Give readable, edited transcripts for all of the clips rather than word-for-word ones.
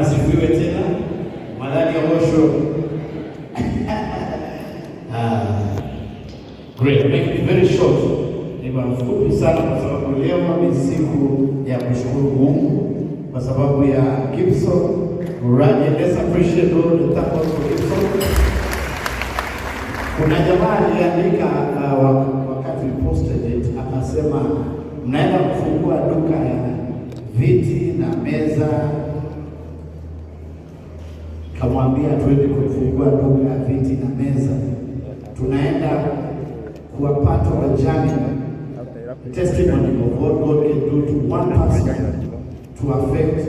Asifiwe tena. Madhani ya Osho. Ah, great. Make it very short. Ni mafupi sana kwa sababu leo ni siku ya kushukuru Mungu kwa sababu ya Gibson Murage. Let's appreciate God and thank God for Gibson. Kuna jamaa aliandika wakati we posted it, akasema mnaenda kufungua duka ya viti na meza. Kamwambia tuende kufungua duka ya viti na meza, tunaenda kuwa part of a journey, testimony of what God can do to one person to affect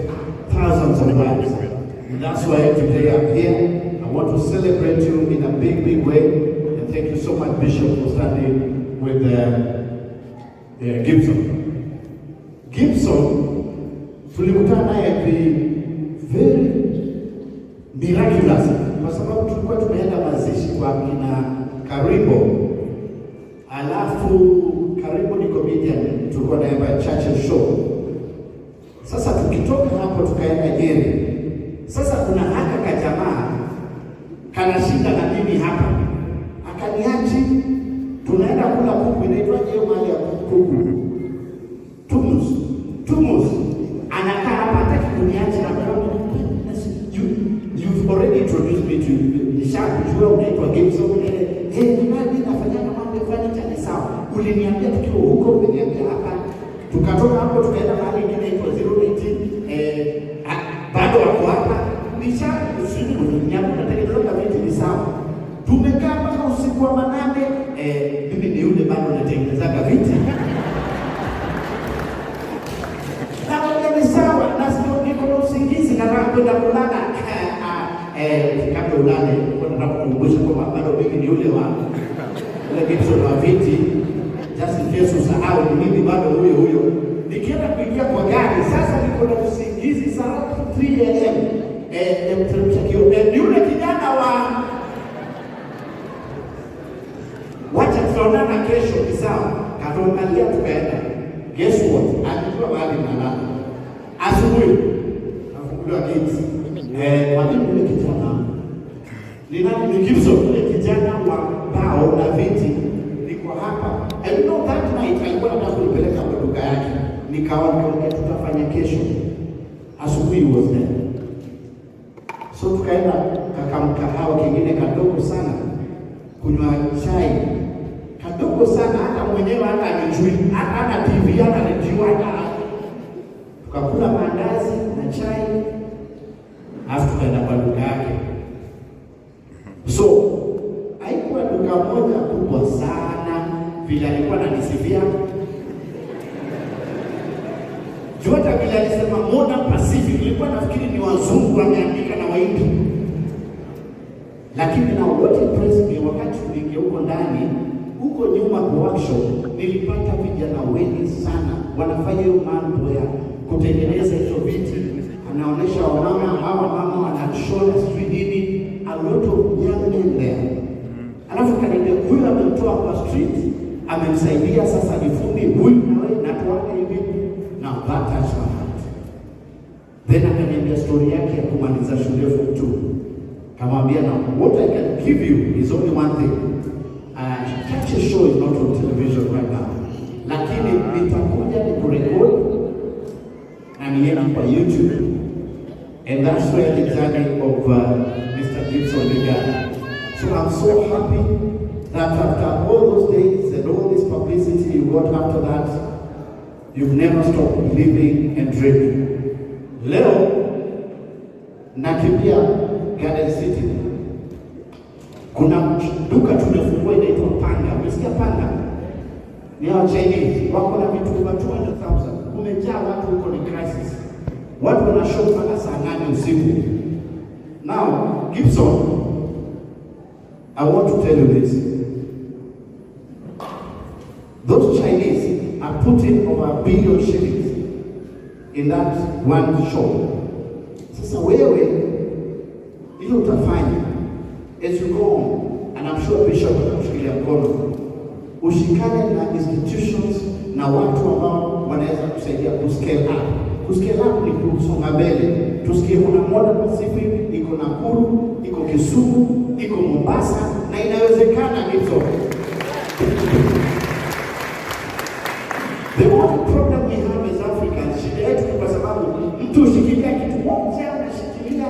thousands of lives. And that's why today I'm here. I want to celebrate you in a big, big way. And thank you so much, Bishop, for standing with Gibson. Gibson tulikutana naye very miraculous kwa sababu tulikuwa tumeenda mazishi kwa kina Karibo, alafu Karibo ni comedian, tulikuwa naye kwa Churchill Show. Sasa tukitoka hapo tukaenda Nyeri. Sasa kuna haka kajamaa kanashinda na mimi hapa, akaniachi, tunaenda kula kuku, inaitwaje hiyo mahali ya kuku? Tumus, Tumus. Anakaa hapa, hataki kuniacha hapa. You've already introduced me to you. Nishakujua unaitwa Gibson. Hey, ni nani nafanyaga mambo ya furniture? Ni sawa. Uliniambia tukiwa huko, umeniambia hapa. Tukatoka hapo tukaenda mahali ingine inaitwa 018, bado wako hapa. Nisha usini uliniambia unatengeneza viti, ni sawa. Tumekaa mpaka usiku wa manane, mimi ni yule bado natengenezaga viti. Nakwambia ni sawa, na sio niko na usingizi, nataka kwenda kulala. Kabla ulale, nilikuwa nataka kukumbusha kwamba bado mimi ni yule wa yule Gibson wa viti, just in case usahau, ni mimi bado huyo huyo. Nikienda kuingia kwa gari sasa, niko na usingizi saa 3 a.m. Nimteremsha kioo, ni yule kijana wa wacha tutaonana kesho, ni sawa. Katuangalia tukaenda. Guess what? Alijua mahali nalala. Asubuhi nafunguliwa gate. Mwalimu, yule kijana ni nani? Ni Gibson, yule kijana wa mbao na viti. Niko hapa. And you know that night alikuwa anataka kunipeleka kwa duka yake. Nikaona, nikamwambia tutafanya kesho. Asubuhi was there. So tukaenda kakamkahawa kingine kadogo sana kunywa chai kadogo sana, hata mwenyewe hata anijui, hata hana TV, hata redio, hata tukakula maandazi na chai, alafu tukaenda kwa duka yake. So haikuwa duka moja kubwa sana vile alikuwa ananisifia juu, hata vile alisema Modern Pacific, nilikuwa nafikiri ni wazungu wameandika na Wahindi, lakini na what impressed me, wakati tuliingia huko ndani, huko nyuma kwa workshop, nilipata vijana wengi sana wanafanya hiyo mambo ya kutengeneza hizo viti. Anaonyesha wamama hawa, mama wanashona sijui nini, a lot of young men there. Alafu kaniambia huyu amemtoa kwa street, amemsaidia sasa ni fundi huyu, na wewe natoaga hivi. Now that touched my heart. Then akaniambia story yake ya kumaliza shule form 2. Kamwambia, now what I can give you is only one thing. Churchill Show is not on television right now. Lakini nitakuja nikurekodi na niende kwa YouTube. And that's where the journey of Mr. Gibson began. So I'm so happy that after all those days and all this publicity you got after that, you've never stopped believing and dreaming. Leo nakimbia Garden City. Kuna duka tumefungua inaitwa Panda. Umesikia Panda? Ni hao Chinese wako na vitu over 200,000. Kumejaa watu huko, ni crisis. Watu wanashop mpaka saa 8 usiku. Now, Gibson, I want to tell you this. Those Chinese are putting over a billion shillings in that one shop. Sasa wewe ile utafanya as you go on, and I'm sure Bishop atakushikilia mkono, ushikane na institutions na watu ambao wanaweza kusaidia kuscale up. Kuscale up ni kusonga mbele. Tusikie kuna Modern Pacific iko Nakuru, iko Kisumu, iko Mombasa na inawezekana Gibson. The only problem we have as Africans, shida yetu ni kwa sababu mtu ushikilia kitu moja, unashikilia.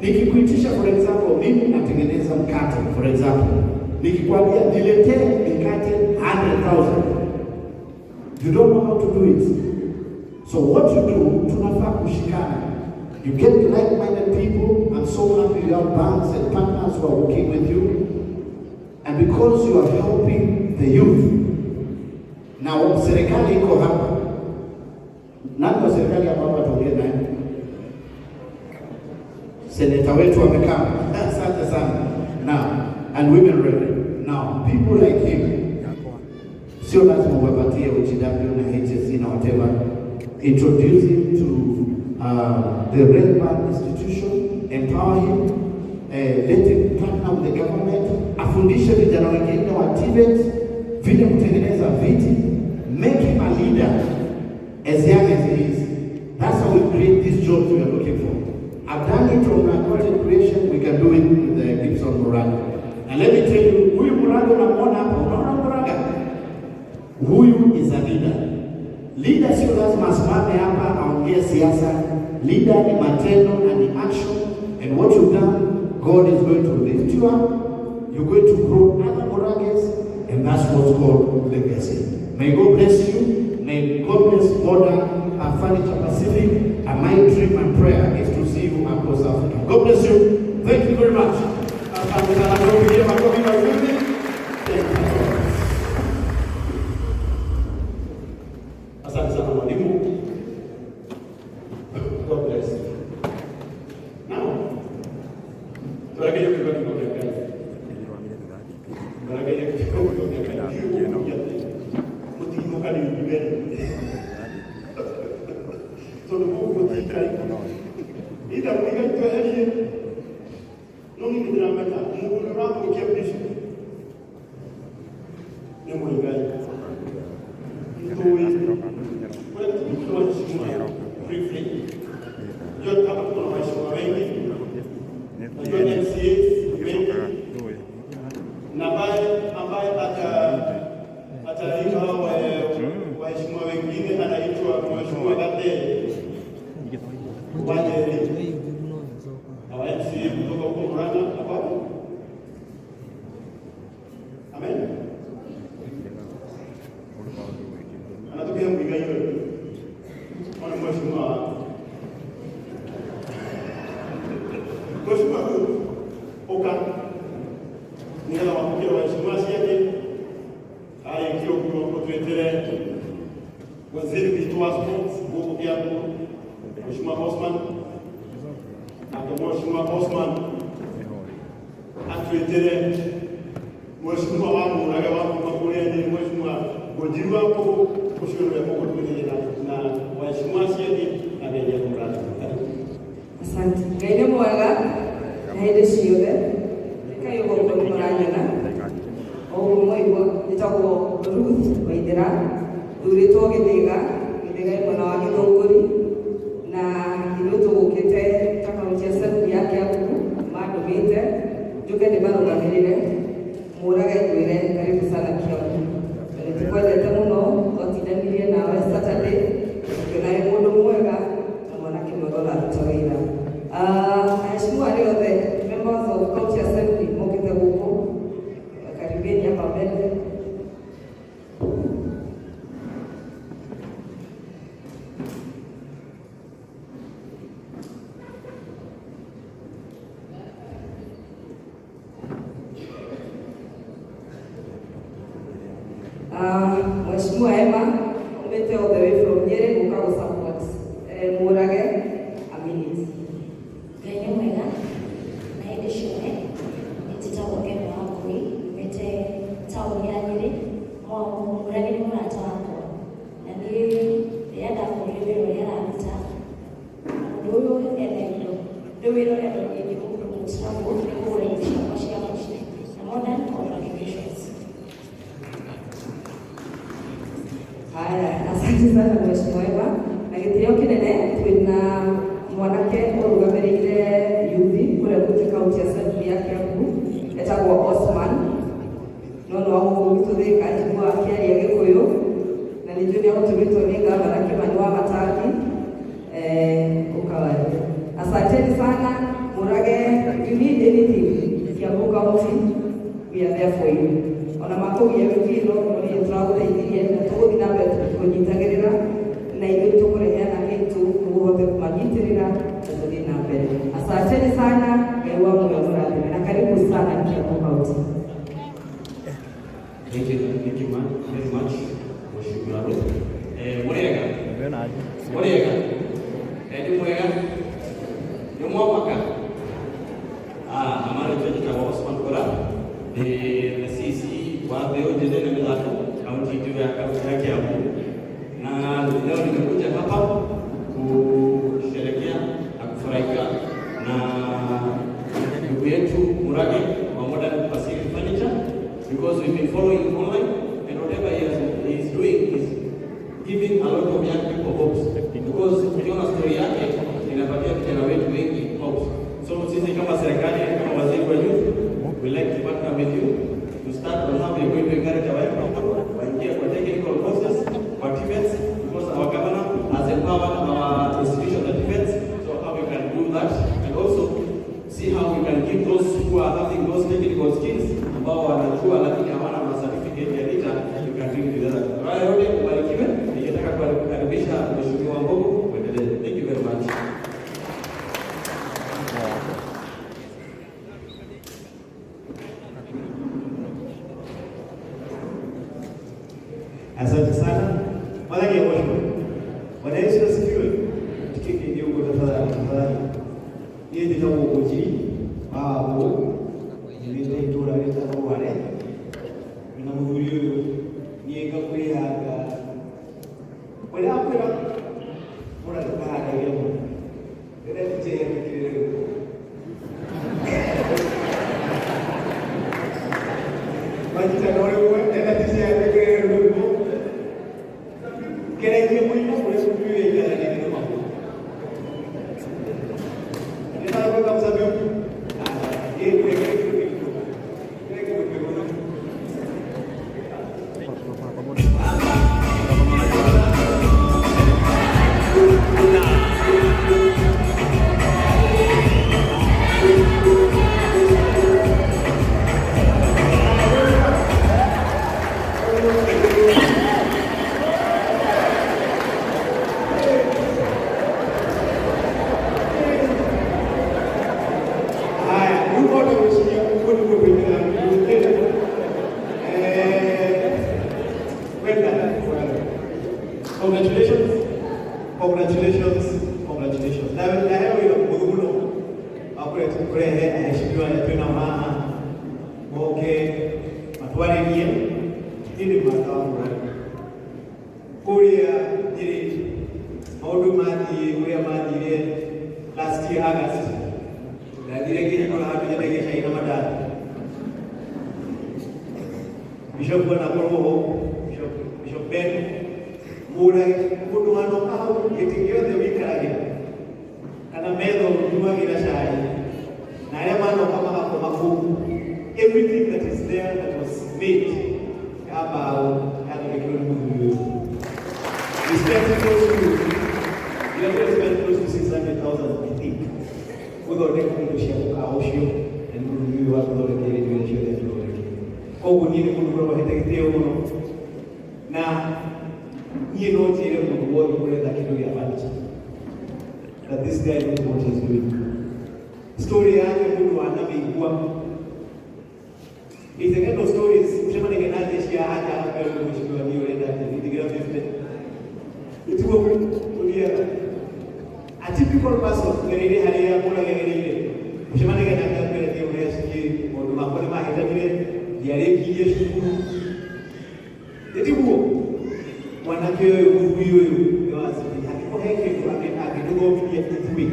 Nikikuitisha for example, mimi natengeneza mkate for example, nikikwambia niletee mikate 100,000, you don't know how to do it. So what you do, tunafaa kushikana. You get like-minded people. I'm so happy you have banks and partners who are working with you. And because you are helping the youth, na serikali iko hapa. Nani wa serikali hapa hapa tuongee naye? Seneta wetu amekaa. Asante sana. Now, and women rep. Now, people like him, sio lazima uwapatie OGW na HSC na whatever. Introduce him to the relevant institution, empower him, let him partner with the government, afundishe vijana wengine wa TVET vile kutengeneza viti, make him a leader as young as he is. That's how we create these jobs we are looking for. I've done it on content creation, we can do it with the Gibson Muraga. And let me tell you, huyu Muraga unamuona hapa, unaona Muraga? Huyu is a leader. Leader sio lazima asimame hapa aongee siasa. Leader ni matendo na ni action. And what you've done, God is going to lift you up. You're going to grow other Murages, and that's what's called legacy. May God bless you. May God bless Modern Furniture Pacific. And my dream and prayer is to see you across Africa. God bless you. Thank you very much. Asante sana, tupigie makofi mazuri. Thank you so much. Asante sana mwalimu. God bless. Now, tuelekee kidogo kidogo kia kazi. Tuelekee kidogo kidogo kia kazi. Mutiimoka ni mbele. Tondu gũkũ gũtiikari. Ida mũiga tweherie. No niĩ nĩndĩramenya mũndũ ũrathũkia bishop nĩ Mũigai. Nĩtũĩ kũrĩa tũkĩwa waheshimiwa briefly. Jua hapa tuko na waheshimiwa wengi. Najua MCAs wengi na ambaye ataalika hao waheshimiwa wengine anaitwa Mheshimiwa Gate Wanyeri, our MCA kutoka huko Murang'a hapo. Amen. Anatokea Muigai yule. Mwana mheshimiwa. Mheshimiwa uka nigetha wamũkĩre waheshimiwa ciake arĩkia ũguo ũtwĩtĩre waziri witũ wa sports gũkũ Kiambu, Mheshimiwa Osman, nake Mheshimiwa Osman atwĩtĩre Mheshimiwa wa Mũrage wa kuma kũrĩa Nyĩrĩ, Mheshimiwa Ngũnjiru wa Mbũgũ, ũcio nĩwe ũgũtwĩrĩria na waheshimiwa ciake na geria kũmũrathima. Karibu. Asante. Ngai nĩ mwega na hĩndĩ ciothe. Rĩkai ũguo ũguo nĩ mũranyona. O ũguo mwaigua njĩtagwo Ruth Waithera, thurĩtwo Gĩthĩga, Gĩthĩga ĩ mwena wa Gĩthũngũri, na ithuĩ tũgũkĩte ta county assembly ya Kiambu mandũmĩte njũke ndĩmarũgamĩrĩre Mũrage ngwĩre karibu sana Kiambu. Na nĩtũkwendete mũno, twatindanirie nawe Saturday, tũkĩona wĩ mũndũ mwega na mwanake mwega ũraruta wĩra. Aheshimiwa arĩa othe members of county assembly mokĩte gũkũ, karibuni hapa mbele. Mheshimiwa Emma umĩte all the way from Nyeri gũka gũ support Mũrage a minute. Ngai nĩ mwega na hĩndĩ ciothe. Njĩtagwo Emma Wangui, umĩte taũni ya Nyĩrĩ. Mũrage nĩ mũrata wakwa na niĩ rĩrĩa ndakorire wĩra ũrĩa araruta na mũndũ ũyũ ena indo rĩu wĩra ũrĩa ingĩmũ-promote naguo nĩ kũgũra indo ciakwa cia mũciĩ na modern, congratulations. Haya, asante sana Mheshimiwa Emma. Na gĩtĩo kĩnene twĩna mwanake ũrũgamĩte Asanteni sana Murage, if you need anything, Kiambu County, we are there for you. Ona makũgia mĩbiro nĩ tũragũteithirie na tũgũthiĩ na mbere kũnyitagĩrĩra na ithuĩ tũkũrehe anake aitũ nĩguo ũhote kũmanyitĩrĩra na tũthiĩ na mbere. Asanteni sana, Ngai wa muoyo amũrathime na karibu sana Kiambu County. Thank you very much, Mheshimiwa Ruth. Mũrĩega? Mũrĩega? Nĩ mwega? Nĩ mwamaka? Ah, amara njĩtagwo Osman Kora, nĩ the CC wa mbeũ njĩthĩ na mĩthako kaunti yetu ya kaunti ya Kiambu, na leo nimekuja hapa kusherehekea na kufurahika na ndugu yetu Murage wa Modern Pacific Furniture, because we've been following him online and whatever he is doing is giving a lot of young people hopes, because ukiona story yake inapatia vijana wetu wengi hopes. So sisi kama serikali, kama waziri wa youth, we like to partner with you to start on how we are going to encourage our young people waingie kwa technical courses, kwa TVETs, because our governor has empowered our institution, the TVETs, so how we can do that and also see how we can give those who are having those technical skills, ambao wanajua lakini hawana ma certificate ya NITA, you can bring together. Kwa hiyo yote ubarikiwe. Ningetaka kukaribisha Mheshimiwa Mbogo kuendelea. Thank you very much. Asante sana. Mwanake mwisho. Bwana Yesu asifiwe. Tikeke huko tafadhali, tafadhali. Niĩ njĩtagwo Ngũnjiri wa Wangũ, njumĩte itũũra rĩtagwo Rware. Na mũthuri ũyũ niĩ ngakwĩhanga ũrĩa akwĩra mũra ndũkahandaige mũno. Rĩrĩa DJ yandĩkĩrĩre rwĩmbo. Manyitana ũrĩmwe, rĩrĩa DJ yandĩkĩrĩre rwĩmbo. Geretie mũino ũrĩa mũthuri ũyũ aikaranagia na magũrũ. Nĩtaka kuweka mzabibu. Ah, yeye ni kitu kitu. Reke kitu. Haya, yuko na mheshimiwa mkuu kwa well done. Well done. Congratulations. Congratulations. Congratulations. Na na heyo ila muno. Akure kurehe aheshimiwa twina haha moke matwarĩrie nĩ mwaka wa Murang'a kũrĩa Nyĩrĩ maũndũ mathiĩ ũrĩa mathire last year August, ndathire ngĩhingũra handũ nyendagia cai na mandathi. Bishop anakorwo ho, Bishop Ben Mũrage, mũndũ wanoka hau gĩtĩ gĩothe wĩikaragĩra kana metha ũnyuagĩra cai na arĩa manoka magakoma kũu, everything that is there that was made ya mbaũ yathondekirwo nĩ mũthuri ũyũ. We spent close to 600,000, I think, gũthondeka indo cia mũkawa ũcio, na nĩ mũthuri ũyũ watũthondekeire indo iria ciothe atũthondekeire. Koguo niĩ nĩ mũndũ ũkoragwo hete gĩtĩo mũno, na niĩ no njĩre mũndũ wothe ũretha kĩndũ gĩa furniture that this guy knows what he's doing. Story yake mũndũ wanamĩigua is the kind of stories ucemanagia na jeshi ya haja mbere mheshimiwa niĩ ũrenda atĩ 50 ĩtiguo tũthiaga. A typical person gereire harĩa mũragereire ũcemanagia nake mbere nĩ ũrĩa ciĩ maũndũ makwa nĩ mahĩtanire, ndiarĩkirie cukuru, ĩtiguo mwanake ũyũ, mũthuri ũyũ nĩ wacini angĩkorwo he kĩndũ angĩtũthomithia ithuĩ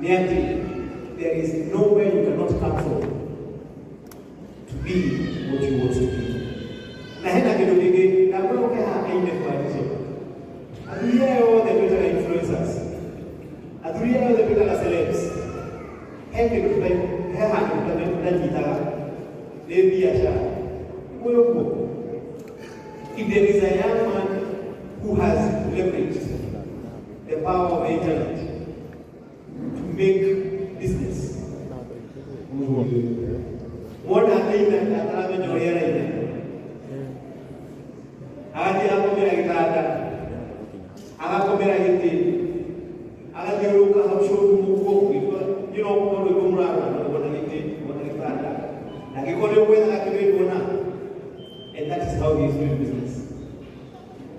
nĩ atĩ there is nowhere you cannot come from to be what you want to be. Na hena kĩndũ kĩngĩ ndakwĩra ũke haha aine furniture. Athuri aya othe twĩtaga influencers, athuri aya othe twĩtaga celebs, he kĩndũ he handũ tũtanyitaga nĩ biacara nĩguo ũguo. If there is a young man who has leveraged the power of the internet to make business. Mwona aina ataramenya ũrĩa araina, agathiĩ agakomera gĩtanda, agakomera gĩtĩ, agathiũrũrũka hau showroom ũguo kũigua no rwĩmbo mũrarora wona gĩtĩ, wona gĩtanda, na angĩkorwo nĩ ũgwethaga kĩndũ ndũona. And that is how he is doing business.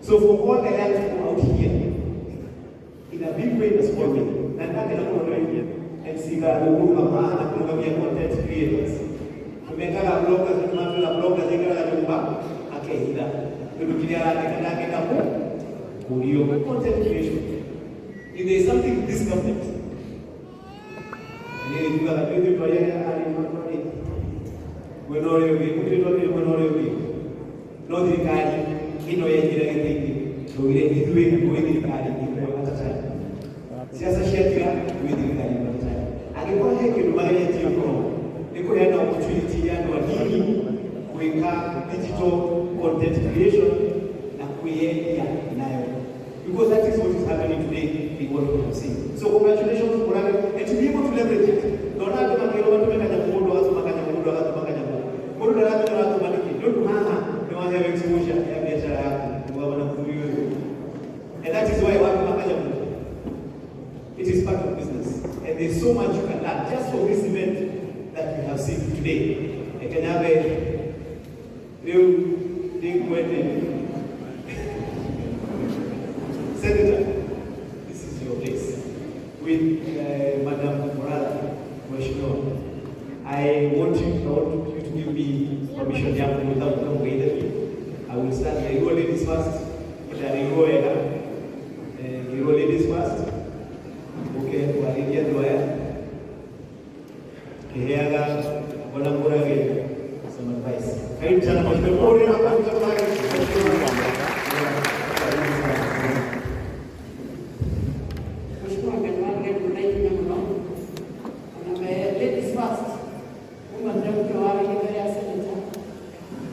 So for all the young people out here, in a big way, in a small way, na ndakena mũno nĩ MC gũkũrũgama na kũrũgamia content creators. Tumekaga bloggers, nĩ bloggers aikaraga nyũmba akehitha tondũ kĩrĩa arandĩka ndangĩenda kũrio. Content creation, if there is something this government niĩ njugaga nĩ twaria arĩ mwena ũrĩa ũngĩ, gũtirĩ twakĩrĩ mwena ũrĩa ũngĩ, no thirikari ĩno yaingĩra gĩtĩ-inĩ twaugire ithuĩ gwĩ thirikari ĩmwe at a time. Siasa ciathira, gwĩ thirikari ĩmwe at a time. Angĩkorwo he kĩndũ mageretie mũno nĩ kũheana opportunity ya andũ anini gwĩka digital content creation na kwĩyendia nayo, because that is what is happening today in what we have seen. So congratulations, Murage, and to be able to leverage it. Ndona andũ makĩrwo matũme kanyamũ, mũndũ agatũma kanyamũ, mũndũ agatũma kanyamũ, mũndũ ndaramenya ũratũma nĩkĩ, nĩ ũndũ haha nĩ waheo exposure ya biashara yaku kũgabana mũthuri ũyũ. And that is why watũma kanyamũ, it is part of business. And there's so much you can learn just from this event that we have seen today. Ekenyabe, rĩu ndĩngwete. Senator, this is your place. With Madam Morala, Mheshimiwa, I want you to give me permission ya without no. I will start the Igbo ladies first. The Igbo wega. Igbo ladies first. Okay, warĩria andũ aya. Kĩheaga Bwana Murage some advice. Karibu sana, Mheshimiwa. Pole na makofi tafadhali. Karibu sana. Mheshimiwa mgeni wangu nĩ ikinya mũno ona me ladies first uma ndĩramũke waragia mbere ya senator,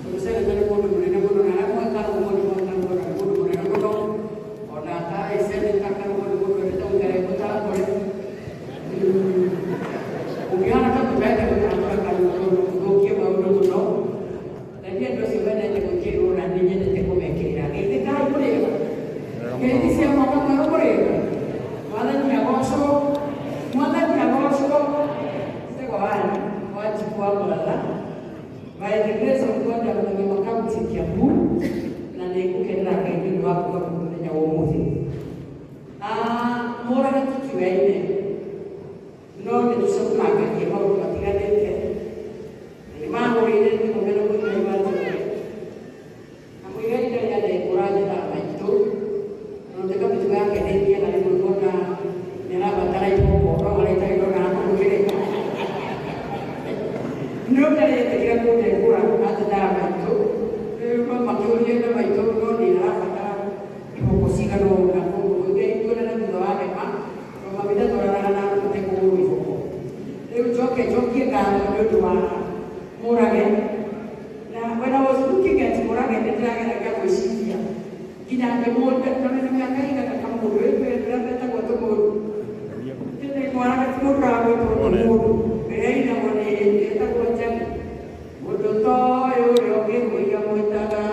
tondũ senator nĩ mũndũ mũnene mũno na arĩa moĩ Karũgũ nĩ moĩ Karũgũ nĩ mũndũ mũnene mũno, ona atarĩ senator Karũgũ nĩ mũndũ wendete gũikara e mũtambũre. Ũngĩhana ta mũtende gũtambũra Karũgũ tondũ mũthũkie maũndũ mũno, na niĩ andũ acio mendete gwĩkĩrĩrwo na nĩ nyendete kũmekĩrĩra. Geithĩkai, mũrĩega? Ngeithi cia mwaka mwerũ, mũrĩega? Mwathani agocwo, Mwathani agocwo. Njĩtagwo Ann Wanjikũ wa Mũratha. By the grace of God, I'm mũgima kaunti Kiambu na nĩ ngũkenera Ngai nĩ ũndũ wa kuga mũthenya wa ũmũthĩ. Mũrage tũtiũyaine no nĩ tũcemanagia maũndũ matiganĩte na nĩ mahũrĩire thimũ mena Mũigai wa Njoroge na Mũigai ndarĩ andekũra njĩtaga maitũ no ndeka mĩtugo yake nĩ ĩthiaga rĩmwe ngona nĩ arabatara iboko no aretaga ndona akũmũkĩrĩka no ndarĩ etĩkĩra kũndekũra anjĩtaga maitũ. Rĩu no makĩũrie na maitũ no nĩ arabatara iboko cigana ũna, koguo Mũigai tuonana thutha wa hema no mami ndatwaranaga na ũtekũgũrwo iboko. Rĩu njoke njokie ngatho nĩ ũndũ wa Mũrage, na when I was looking at Mũrage nĩ ndĩrageragia gwĩciria nginya ngĩmũria tondũ nĩ mĩaka ĩigana kamũndũ ĩrĩa metagwo tũmũndũ tene mwarage ti mũndũ ũragwĩtwo tũmũndũ ĩrĩa inagwo nĩ ĩtagwo njagi mũndũ toĩ ũrĩa ũngĩmũiga mwĩtaga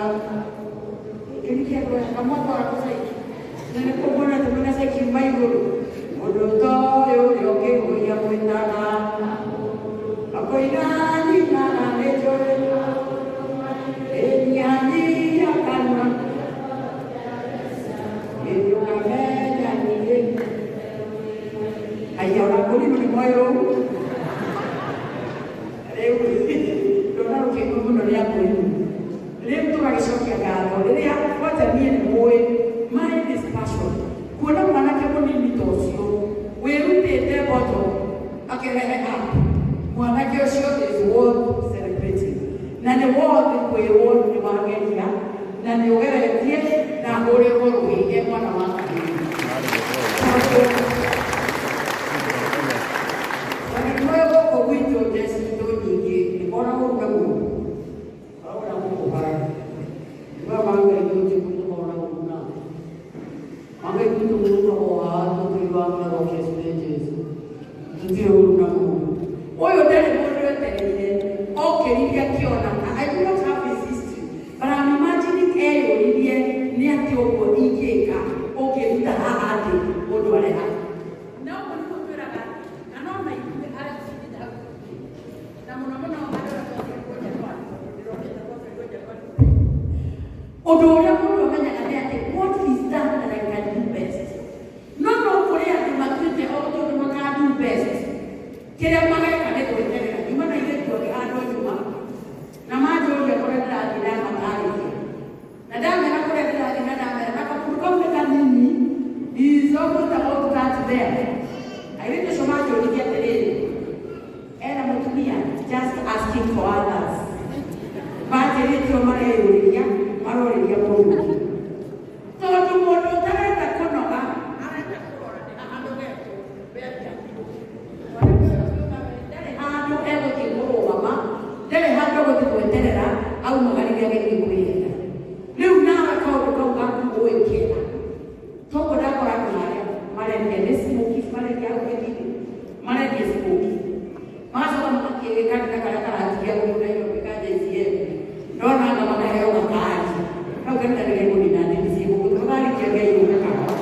kĩrikia kamwatwara kũcaiki na nĩkuo muona tũmwĩna caiki uma igũrũ mũndũ toĩ ũrĩa ũngĩmũiga mwĩtaga akoiga nyina na nĩ njũĩ ĩnyihanyihia kanua ĩndĩ ũkamenya niĩ haya ona kũrimũ nĩ moĩ ũũ rĩu ndona rũkĩngũ mũno rĩa kũrimũ. Rĩu tũgagĩcokia ngatho rĩrĩa kwanja niĩ nĩ mũĩ mine is passion kuona mwanake mũnini ta ũcio wĩrutĩte bottom akĩrehe up. Mwanake ũcio is worth celebrating na nĩ worth kwĩrwo nĩ wageria na nĩ ũgeretie na hũrĩrwo rũhĩge mwana wa kahĩĩ, tondũ nĩ moĩ gũkũ gwitũ njeci citũ nyingĩ nĩ kona ũru na mũru koragwo na gũkũ bara nĩwe wangai gwitũ koragwo na ũru na wangai gwitũ mũru koragwo wa tũtũi wa mĩroke nĩ Jesu. Tũtirĩ ũru na mũndũ ũyũ, ndarĩ mũndũ etereire okĩrire akĩona. I do not have his history, but I'm imagining eyũririe nĩ atĩ ũguo ingĩka ũngĩruta haha atĩ mũndũ areha. Na ũguo nĩguo twĩraga na no na ithuĩ arĩa tũkinyĩte hau, na mũno mũno andũ arĩa twaciarirwo Januari, tondũ ndĩronete twaciarirwo Januari. Ũndũ ũrĩa mũndũ amenyaga nĩ atĩ what is that that I can do best. No kũrĩ andũ matuĩte o tondũ maka do best, kĩrĩa mageka nĩ gweterera. Nyuma na airĩtu angĩ handũ nyuma na manjũria kũrĩa ndĩrathiĩ, ndamatarĩria na ndamera kũrĩa ndĩrathiĩ na ndamera na kabũndũ kau nĩ kanini, is almost about that there. Airĩtu acio manjũririe atĩrĩrĩ, ena mũtumia, just asking for others, manjĩrĩtio mareyũrĩria marorĩria mũndũ ũngĩ, tondũ mũndũ ũtarenda kũnoga arenda kũrora nĩ anogetwo we angĩatirwo. Ndarĩ handũ egũthiĩ kũrũgama, ndarĩ handũ egũthiĩ gweterera aumagarire agĩthiĩ kwĩyetha. Rĩu nawe kaũndũ kau gaku ũĩkĩra toguo, ndakora andũ harĩa marendia nĩ smokies, marendia hau gĩthiri, marendia smokies, magacoka magathiĩ kanitha karĩa karatigia gũkũ Nairobi ka JCM, ndona anga makaheo gakari hau kanitha nĩ gekũnina ndini ciĩ gũkũ, tafadhali kia Ngai ũke kahora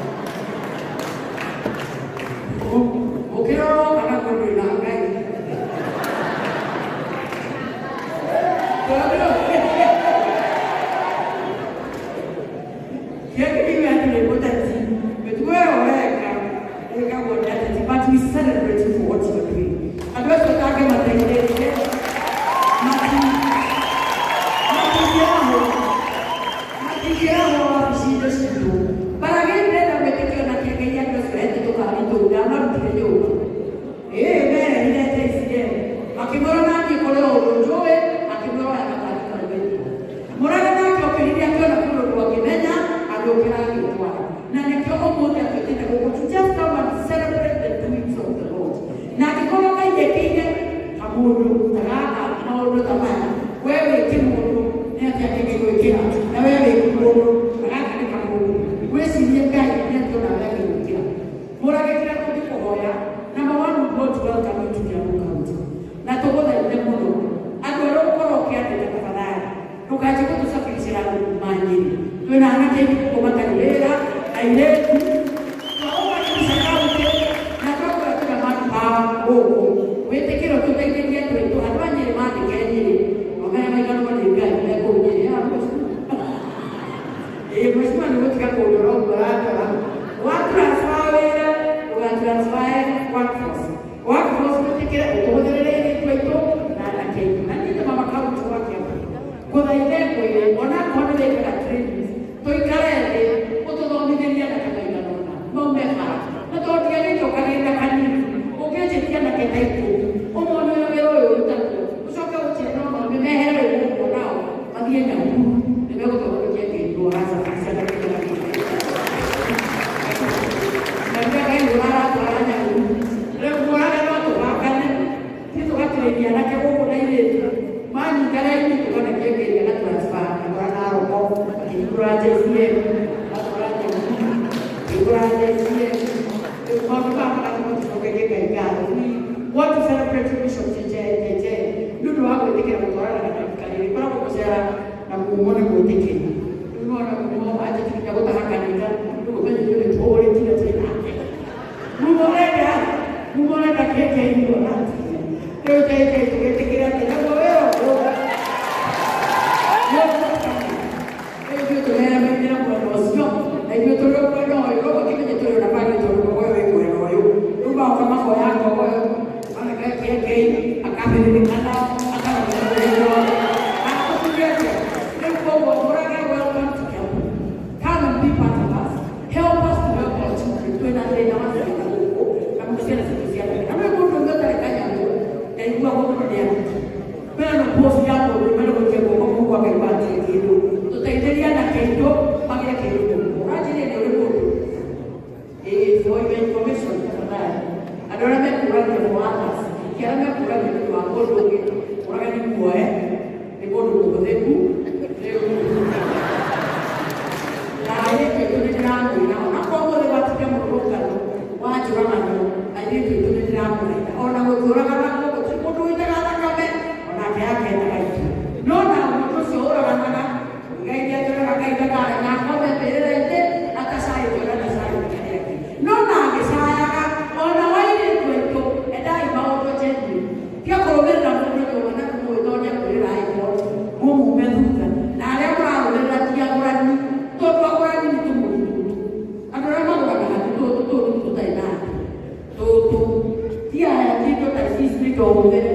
ũkĩrorwo kana kwĩ na Ngai, tondũ kĩagĩrĩire atĩ nĩ mũteti mĩtugo ĩyo ũreka ĩkagwo nĩ ateti, but we celebrate you for what you are doing. Andũ acio tangĩmateithĩrĩrie matingĩrahwo, matingĩrahwo wabici-inĩ citũ. But again, ndĩrenda gwĩtĩkio na kĩengei andũ acio ete tũkari tũu ndamarutire nyũmba ĩĩ merehire JCM makĩmwĩra naniĩ kũrĩ ũndũ njũĩ, akĩmwĩra oya gakari kau wĩtwo Mũraga nake okĩrire akĩona kũrĩ ũndũ akĩmenya agĩũkĩra agĩtwara, na nĩkĩo ũmũthĩ atwĩtĩte gũkũ to just come and celebrate the doings of the Lord. Na angĩkorwo Ngai ekĩire kamũndũ ta gaka maũndũ ta maya, we wĩ kĩmũndũ nĩ atĩa kĩngĩgwĩkĩra? Na we wĩ kĩmũndũ na gaka nĩ kamũndũ, wĩcirie Ngai nĩ atĩa onawe angĩgwĩkĩra. Mũrage, kĩrĩa tũngĩkũhoya, number one, we want to welcome you to Kiambu County, na tũgũthaithe mũno andũ arĩa ũkorwo ũkĩandĩka, tafadhali ndũkanjie gũtũcabiricĩra andũ kuma Nyĩrĩ. Twĩna anake aingĩ gũkũ matarĩ wĩra, airĩtu twaũkaribisha kaunti na twakwĩra twĩna manpower gũkũ, wĩtĩkĩre tũteithĩrie andũ aitũ. Andũ a Nyĩrĩ mandĩke Nyĩrĩ mamenya maiganwo nĩ Ngai me kũu Nyĩrĩ. Ya mheshimiwa, ĩĩ mheshimiwa, nĩ gũtiga kũndora ũguo ũrandora. Wa transfer wĩra, ũgatransfer workforce, workforce wĩtĩkĩre ũtũhũthĩrĩre airĩtu aitũ na anake aitũ. Na niĩ nĩ mama kaunti wa Kiambu, ngũthaithe ngwĩre onakorwo nĩ wĩkaga trainings, tũikare thĩ ũtũthomithĩrie anake maigana ũna maume bara, na tondũ ndiagĩte ũkagĩnda kanini ũngĩnjĩtia anake ta 10 ũmone ũrĩa wĩra ũyũ ũrutagwo, ũcoke ũnjĩre no maume mehere rĩu gũkũ nao mathiĩ Nyahururu, nĩ megũtũhonokia ngĩirwo aracabica na kĩrĩa na rĩrĩa Ngai ũraratwara Nyahururu. Rĩu mũrage no tũbangane ti tũgatĩrĩria anake gũkũ na airĩtu manyita raini tũkanekekeria na transfer atwara Naroko, akĩhingũra JCM, atwara Nyahururu, akĩhingũra JCM. Rĩu maũndũ maya magatũma tũcokerie Ngai ngatho. We want to celebrate you, Bishop JJ JJ, nĩ ũndũ wa gwĩtĩkĩra gũtwarana na kanitha rĩrĩ ĩkoragwo gũcera na mumo nĩ gwĩtĩkĩra. Rĩu nĩwona mumo anjĩtie nginya gũtaha kanitha, rĩu ũmenye ithuĩ nĩ tũhũrĩkire twĩ nake. Mumo ũrenda, mumo ũrenda kĩkĩirwo rĩu JJ tũgĩtĩkĩra atĩ naguo wĩra ũguo rĩu ithuĩ tũheanĩire mwena ũcio, na ithuĩ tũrĩ o mwena ũyũ, koguo kĩmenye tũrĩ ona bangĩ tondũ ngogoyo wĩ mwena ũyũ. Rĩu magoka makoya ngogoyo mareka kĩengei akambĩrĩrĩka nao akarora atũtuge atĩa. Rĩu koguo Mũrage, welcome to Kiambu. Come and be part of us, help us to help our children. Twĩna thĩna wa ciana gũkũ, na mũno ciana citũ cia na nĩ mũndũ ũngĩ ũtarĩ kanyamũ ndaiguagwo mũno nĩ aruti. Gũkĩũraganagwo gũtirĩ mũndũ wĩitaga thakame onake akendaga itu no na mũndũ ũcio ũraganaga Ngai nĩatwĩraga Ngai ndakarekakome mbĩrĩra-inĩ atacaĩte ũrĩa atacaĩte arĩa angĩ no na agĩcayaga ona wairĩtu aitũ endai maũndũ genuine tiga kũrũmĩrĩra mũndũ ũmwe na kũmwĩtonya kwĩrĩra ĩko mũmume thutha na arĩa mũrarũmĩrĩra ti agũrani tondũ agũrani nĩ tũmũndũ andũ arĩa magũranaga nĩ tũtũ tũtũ tũtarĩ na andũ tũtũ ti aya ti indo ta ici citũ hũthĩre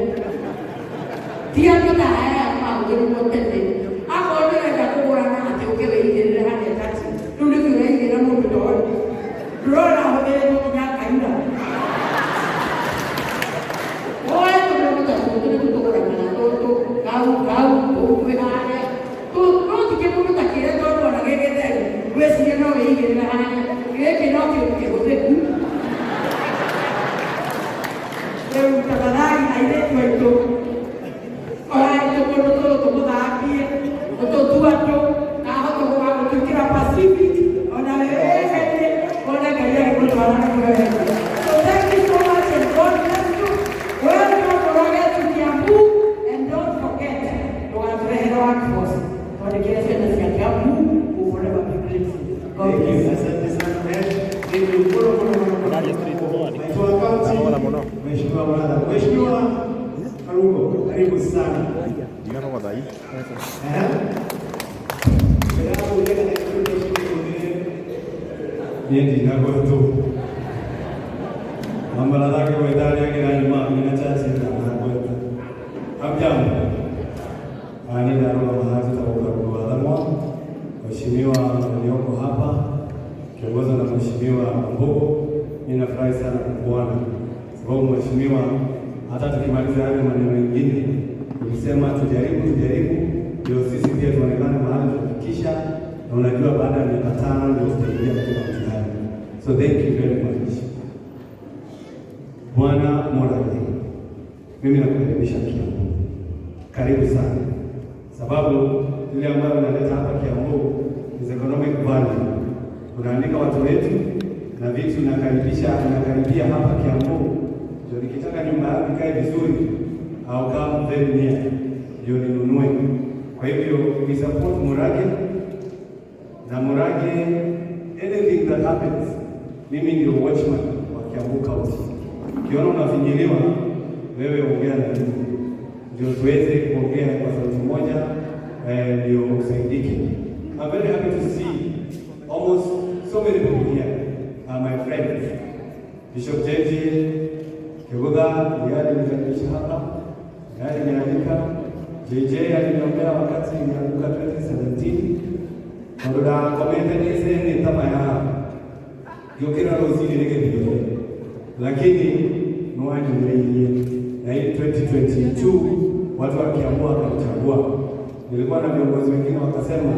ti andũ ta aya mahũthĩrirwo tene akorwo ndĩrenda kũgũrana atĩ ũke wĩigĩrĩre harĩa taxi rĩu nĩkĩo ũraigĩrĩra mũndũ tondũ ndũrona ahũthĩrĩtwo nginya akaira oe tũmũndũ ta tũtũ nĩtũ tũgũranaga tũtũ kau kau kũu kwĩ harĩa no ti kĩmũndũ ta kĩrĩa tondũ ona gĩ gĩtheru wĩcirie no wĩigĩrĩre harĩa gĩkĩ no kĩndũ kĩhũthĩku rĩu tafadhali airĩtu aitũ orai tũmũndũ tũtũ tũmũthambie tũtũtu andũ kahota gũgagũtuĩkĩra Pacific ona wĩgerie wone Ngai agĩgũtwara na kũrĩa. So thank you so much and God bless you. Welcome Murage to Kiambu and don't forget ndũgatũrehere workforce tondũ kĩrĩa ciana cia Kiambu will forever be grateful. God Thank you. bless you. Asante sana Mesh. Thank you. Muno muno muno muno. Naitwa County. Mheshimiwa Mradha. Mheshimiwa Karungo, karibu sana. Eh? Mbere ya kujenga na Niĩ ndinagwetwo mambaratha ngĩgweta arĩa angĩ na nyuma nginya chachi ndanagweta. Hamjambo. Niĩ ndarũgama haha njĩtagwo Karungo wa Thamwa. Mheshimiwa walioko hapa kiongozwa na Mheshimiwa Wambugu, mimi nafurahi sana kukuona sababu mheshimiwa, hata tukimaliza yale maneno mengine ulisema tujaribu tujaribu, ndio sisi pia tuonekane mahali tunafikisha, na unajua baada ya miaka 5 ndio tutaingia katika mtihani. So thank you very much. Bwana Murage, mimi nakukaribisha Kiambu, karibu sana, sababu ile ambayo unaleta hapa Kiambu is economic value. Unaandika watu wetu na vitu nakaribisha nakaribia hapa Kiambu, ndio nikitaka nyumba yangu ikae vizuri au come very near ndio ninunue. Kwa hivyo we support Murage na Murage, anything that happens, mimi ndio watchman wa Kiambu County. Ukiona unafinyiliwa, wewe ongea na mimi ndio tuweze kuongea kwa sauti moja, ndio usaidike. I'm very happy to see almost so many people here are my friends. Bishop JJ Kigudha ndiye alinikaribisha hapa, ndiye alinialika. JJ aliniombea wakati nilianguka 2017 tondu ndakomete nĩcene tama ya ngĩũkĩra rũcinĩ nĩgĩthiĩte, lakini nĩwanyumĩrĩirie na hii 2022 watu wakiamua wakanichagua. Nilikuwa na viongozi wengine wakasema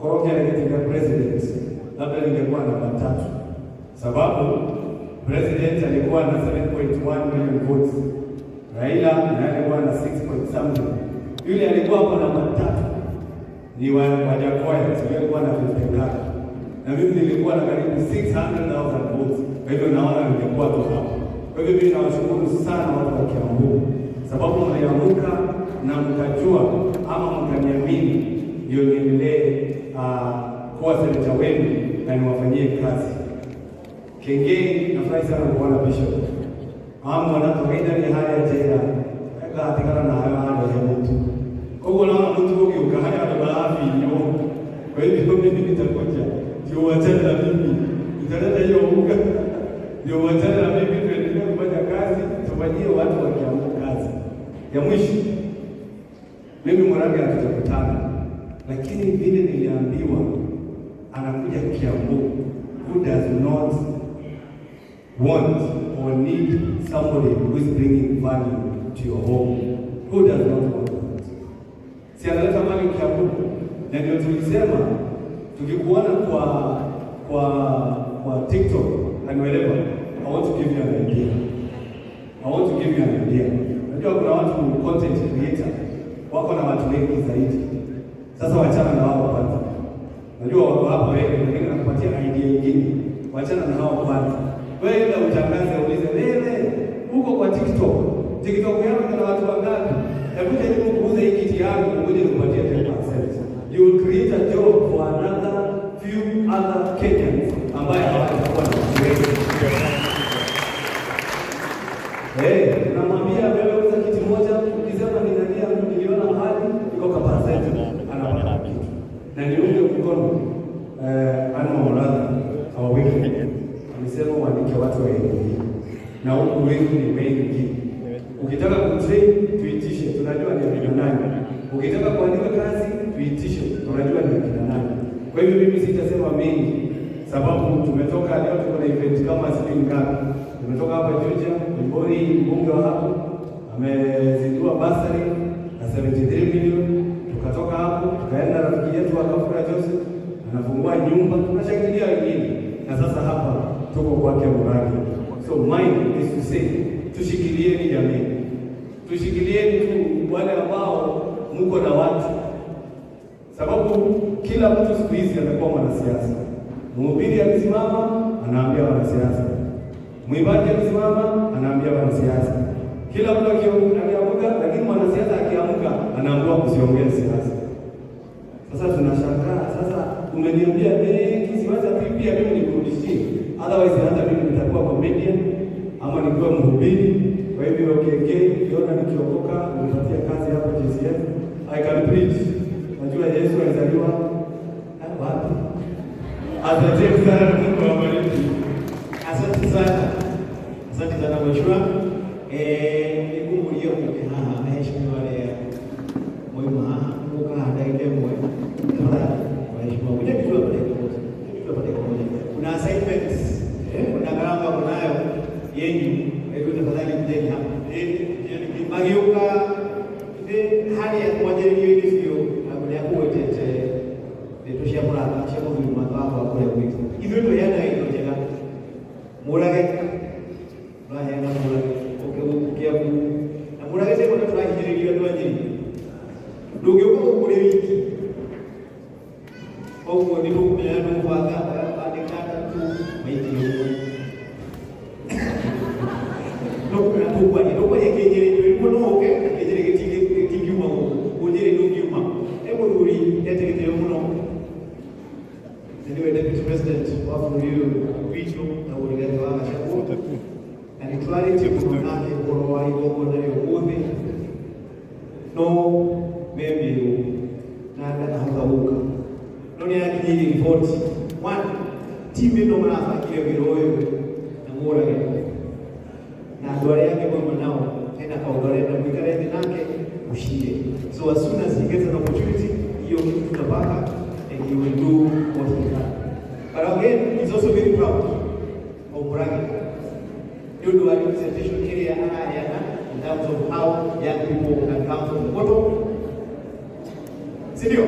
korwo kĩarĩ gĩtĩ kĩa president labda ningekuwa namba tatu, sababu president alikuwa na 7.1 million votes, Raila naye alikuwa na 6 point something, yule alikuwa hapo namba tatu ni Wajackoyah, sijui alikuwa na 50 ngapi, na mimi nilikuwa na karibu 600,000 votes. Kwa hivyo naona ningekuwa tu hapo. Kwa hivyo mimi nawashukuru sana watu wa Kiambu, sababu mliamuka na mkajua ama mkaniamini ndio niendelee kuwa seneta wenu na niwafanyie kazi. Kengei, nafurahi sana kuona Bishop amona tukaitania haria njera gatigana nayo haria he mutu koguo naona mtu ũgĩũka harĩa andũ marabinywo. Kwa hivyo mimi nitakuja ndio uachane na mimi, nitaleta hiyo unga ndio uachane na mimi, tuendelee kufanya kazi, tufanyie watu wa Kiambu kazi. Ya mwisho, mimi Murage hatujakutana, lakini vile niliambiwa anakuja Kiambu, who does not want or need somebody who is bringing value to your home? Who does not want that? Si analeta mali Kiambu, na ndio tulisema tukikuona kwa TikTok and wherever, I want to give you an idea. I want to give you an idea. Unajua kuna watu content creator wako na watu wengi zaidi. Sasa wachana na wao kwanza. Najua wako hapa wengi, lakini nakupatia idea nyingine. Wachana na hao kwanza. Wewe enda utangaze, ulize wewe uko kwa TikTok. TikTok yako ina watu wangapi? Hebu jaribu kuuza hii kiti yangu uje nikupatie 10%. You will create a job for another few other Kenyans ambaye hawatakuwa na watu wengi. Eh, unamwambia wewe uza kiti moja, ukisema ni nani niliona mahali iko kwa percent, anapata kitu. Na niunge mkono Anna Muratha, our women amesema uandike watu wa elimu hii, na huku wengi ni wengi. Ukitaka kutrain tuitishe, tunajua ni akina nani. Ukitaka kuandika kazi tuitishe, tunajua ni akina nani. Kwa hivyo mimi sitasema mengi, sababu tumetoka leo, tuko na event kama sijui ngapi. Tumetoka hapa Juja, Mbori, mbunge wa hapo amezindua bursary na 73 million. Tukatoka hapo tukaenda rafiki yetu akafura Joseph anafungua nyumba, tunashangilia wengine, na sasa hapa tuko kwake Murage. So mine is to say, tushikilieni jamii, tushikilieni tu wale ambao mko na watu, sababu kila mtu siku hizi amekuwa mwanasiasa. Mhubiri akisimama anaambia wanasiasa, mwimbaji akisimama anaambia wanasiasa, kila mtu akiamka, lakini mwanasiasa akiamka anaambiwa kusiongee siasa. Sasa tunashangaa sasa, umeniambia mengi, siwacha tu pia mimi nikurudishie, otherwise hata mimi nitakuwa comedian ama nikuwa mhubiri. Kwa hivyo KK, ukiona nikiokoka unipatia kazi hapa JCF, I can preach. Najua Yesu alizaliwa wapi? Asante sana, Mungu awabariki. Asante sana. Asante sana mheshimiwa. Nĩngũmũria mũke haha aheshimiwa arĩa mwauma haha mũka haha ndagĩka ĩmwe tafadhali waheshimiwa kuja tu hapa dakika moja. Kuja tu hapa dakika moja. Kuna assignments, kuna gharama kunayo yenyu, kwa hivyo tafadhali kujeni hapa. Magĩũka nĩ harĩa mwanjĩrĩrio-inĩ biũ na kũrĩa kũgwetete ndeto cia mũrata cia mũthuri mwaka wakwa kũrĩa gwitũ. Ithuĩ tũheanaga indo njega Mũrage tũraheana Mũrage ũke gũkũ Kĩambu na Mũrage tekuona tũrahinyĩrĩrio andũ a Nyĩrĩ ndũngĩũka gũkũ ũrĩ wiki koguo nĩ tũkũmenya tũgũbanga andĩka atatũ maitĩ ũmwe tũkwaria tũkwaria kĩnjĩrĩ nĩguo no ũke na kĩnjĩrĩ gĩtingiuma gũkũ kũnjĩrĩ ndũngiuma he mũthuri ete gĩtĩo mũno na nĩwe deputy president wa bũrũri ũyũ witũ na Rigathĩ wa Gachagua na nĩ twarĩtie mũno nake ũhoro wa igongona rĩa ũmũthĩ no me Mĩrũ na ndanahota gũka no nĩ arakinyĩirie riboti one team ĩno marabangire wĩra ũyũ na Mũrage na andũ arĩa angĩ mauma nao hena kaũndũ arenda mũikare thĩ nake mũcire. So as soon as he gets an opportunity, hiyo kitu tutapanga and he will do what he can. But again, he's also very proud of Murage nĩ ũndũ wa representation ĩrĩa araheana in terms of how young people can come from the bottom, si ndio?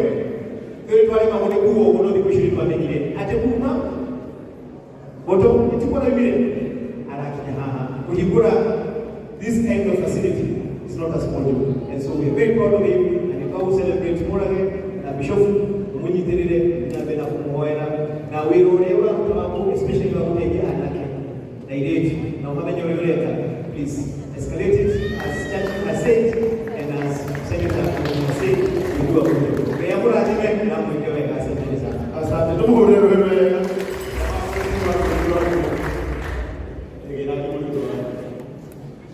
Twĩ twarĩma gũthĩ kuo ũguo no thikũ ici nĩtwamenyire atĩ kuma bottom ĩtikuonaimire arakinya haha kũhingũra this kind of facility is not a small job, and so we are very proud of him and we celebrate Murage na Bishop mũnyitĩrĩre na mbere na kũmũhoera na wĩra ũrĩa ũraruta waku, especially wa gũteithia anake na airĩtu na ũmamenye ũrĩa ũreka. Please escalate it as Churchill has said and as Senator has said, we do a good job. Ngai amũrathime na mwĩke wega. Asanteni sana. Asante, tumuhurire wega.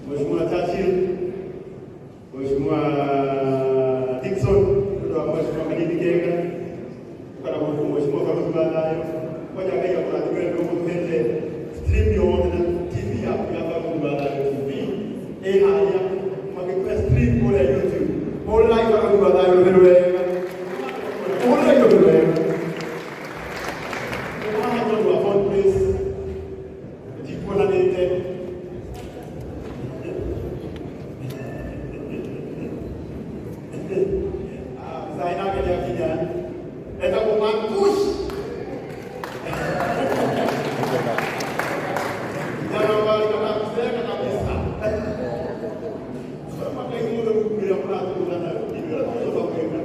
Mheshimiwa Churchill, Mheshimiwa Dickson, mtoto wa Mheshimiwa Kanini Kenga, kana Mheshimiwa Karuzi Bandayo, ngoja Ngai akũrathime nĩ ũgũtũhete stream yothe na TV yaku ya Karuzi Bandayo TV ĩ harĩa magĩkũhe stream kũrĩa YouTube. Hũrĩrai Karuzi Bandayo rũhĩ wega. Hũrĩrai rũhĩ wega. Haha tondũ wa Fort Place tikuonanĩte. Mzai nake nĩakinya etagwo Mankush kijana ambaye alikataa kuzeeka kabisa. Sema kai mũndũ kumbĩra mũratũra nayo ithuĩ tũcoka gwĩka.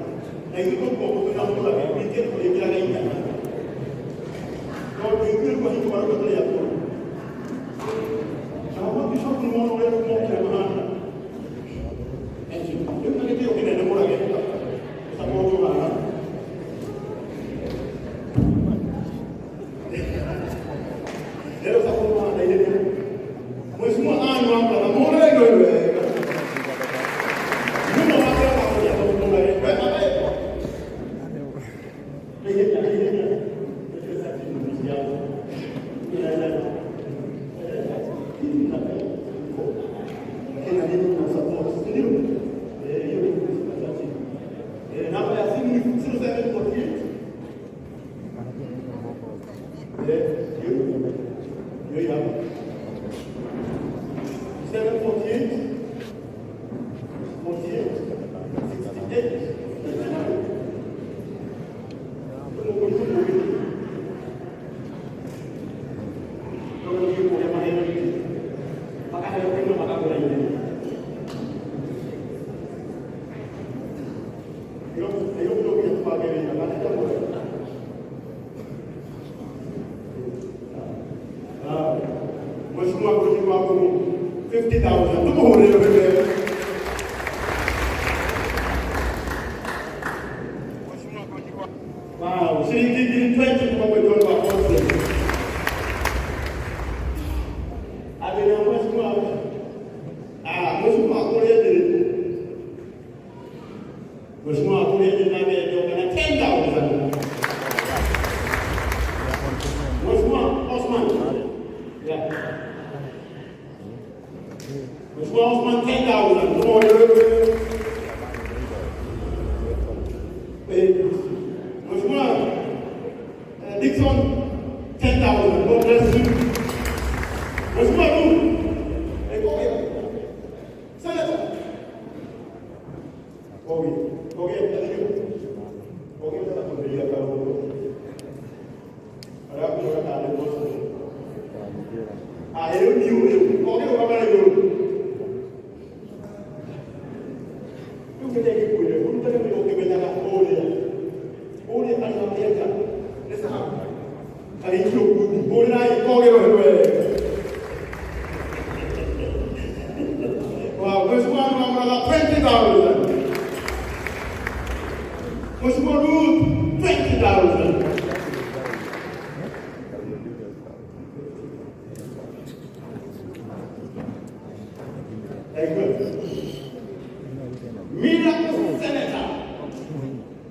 ndio? Eh, hiyo ni Mheshimiwa Churchill. Eh, namba ya simu ni 0748. Eh, hiyo hiyo hapa. 748 48 68 29. Mheshimiwa Mheshimiwa 50,000. Tumuhurire wewe. Wow, shilingi 20 kutoka kwa John wa Conference. Abena Mheshimiwa. Ah, Mheshimiwa Akuria ndiri. Mheshimiwa Akuria ndiri nake ndio kana 10,000. Mheshimiwa Osman. Yeah. Mheshimiwa Osman 10,000. Tumuhurire. Eh, Mheshimiwa Dixon 10,000. God bless you. Mheshimiwa Ruth. Koge. Senator. Koge. Koge, Koge atakuambia kama Alafu kwa kale boss. Ah, hiyo ndio hiyo. Koge kama hiyo. Ukitaka kule, unataka ukibelaka ole. Ole anamweka. Ni sawa. Alicho kudi. Ole na Koge wewe. Wow, Mheshimiwa Mwamrala 20,000. Mheshimiwa Ruth 20,000. Very good. Miracle Senator.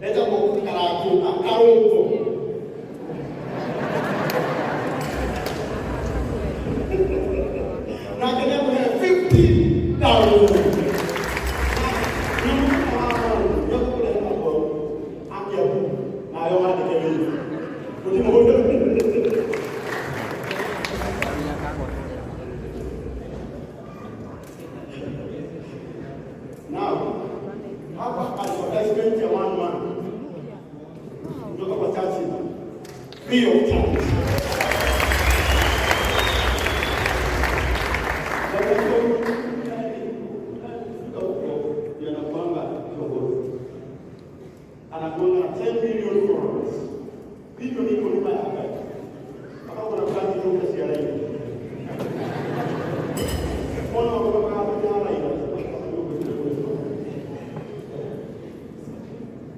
Leta kwa Karaku, Karungo. Na kenya kwa 50,000. Now, hapa advertisement ya one man kutoka kwa Churchill, free of charge. Fika huko anakuanga kiongozi, anakuanga na 10 million followers. Bilioni iko nyuma yake, mpaka kuna kazi hiyo CRA. Mbona wako kama jana ila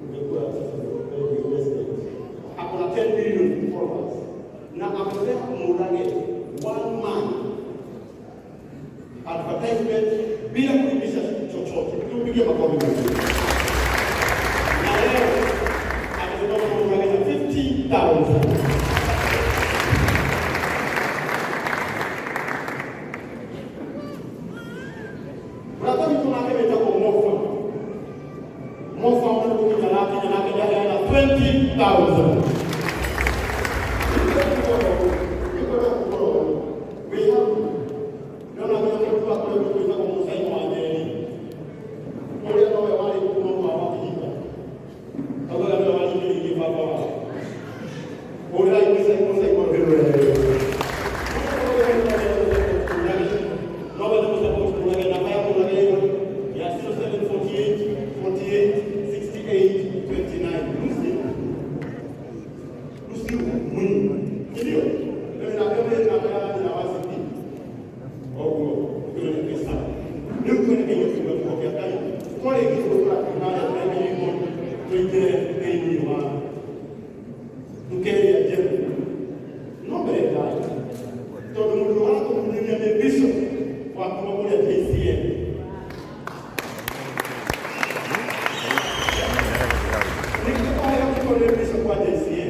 ungekuwa sasa ndio president. Ako na 10 million followers na amesema Murage one man advertisement bila kulipisha chochote. Tupige makofi mengi. Na leo amesema Murage na 50,000. Brother mtu nake wetagwo Mofa. Mofa mtu kuja nake na nake na 20,000. Ya 0748 48 68 29. Lucy. Lucy Mwinyi. Ndio. Ndio na kama na kama na wasipi. Ogo, ndio ni pesa. Ndio kwa nini hiyo kwa kai. Kwa hiyo kitu kwa kuna na ndio tuingire thĩinĩ wa tukeria njema no mbere ndayo tondũ mũndũ warakũhunjĩria nĩ bishop wa kuma kũrĩa JCM. Nikikuheo kiko nĩ bishop wa JCM.